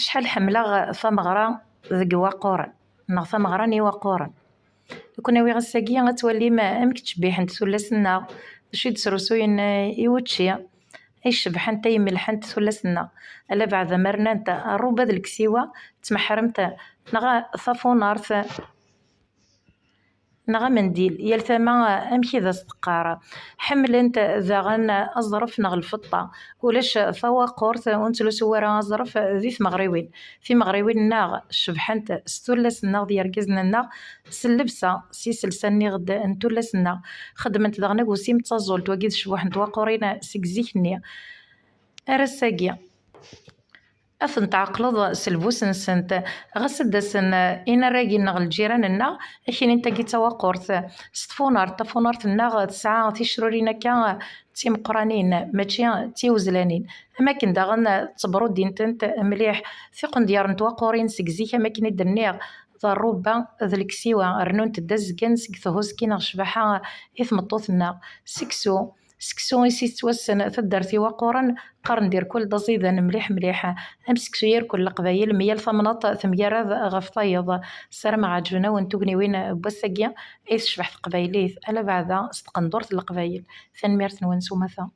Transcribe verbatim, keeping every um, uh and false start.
Acḥal ḥemmleɣ tameɣra deg Iwaqquren, neɣ tameɣra n Iwaqquren. Ad ken-awiɣ ass-agi ad twalim amek ttcebbiḥent tullas-nneɣ, d acu i d-srusuyen i wučči, ay cebḥent, ay mellḥent tullas-nneɣ. Ala beɛda ma rnant rruba d leksiwa, ttmeḥremt neɣ tafunart neɣ amendil, yal tama amek i d as-teqqar. Ḥemmlent daɣen aẓref neɣ lfeṭṭa. Ulac tawaqurt ur nettlusu ara aẓref di tmeɣriwin. Timeɣriwin-nneɣ cebḥent s tullas-nneɣ d yergazen-nneɣ, s llebsa, s iselsa-nni ɣ-d n tullas-nneɣ. Xeddment daɣen agusim d taẓult, wagi d ccbuḥ n twaqurin seg zik-nni ar ass-agi. Ad tent-tɛeqleḍ s lbus-nsent. Ɣas ad d-asen inaragen neɣ lǧiran-nneɣ, ad k-inin tagi d tawaqurt s tfunart. Tafunart-nneɣ tesɛa ticrurin akka d timeqqranin, mačči d tiwezlanin. Am akken daɣen ttebruddin-tent mliḥ. Tiqendyar n twaqurin seg zik, am akken i d-nniɣ, d rruba d leksiwa, rennunt-d azgen seg thuski neɣ ccbaḥa i tmeṭṭut-nneɣ. Seksu, seksu i s-yettwassen taddart Iwaqquren, qqaren-d irkul d aẓidan mliḥ mliḥ. Am seksu irkul n Leqbayel, mi yal tamnaḍt temgarad ɣef tayeḍ. Ssarameɣ ɛeǧben-awen tugniwin n wass-agi, ay tecbeḥ teqbaylit, ala beɛda s tqendurt n Leqbayel. Tanemmirt-nwen s umata.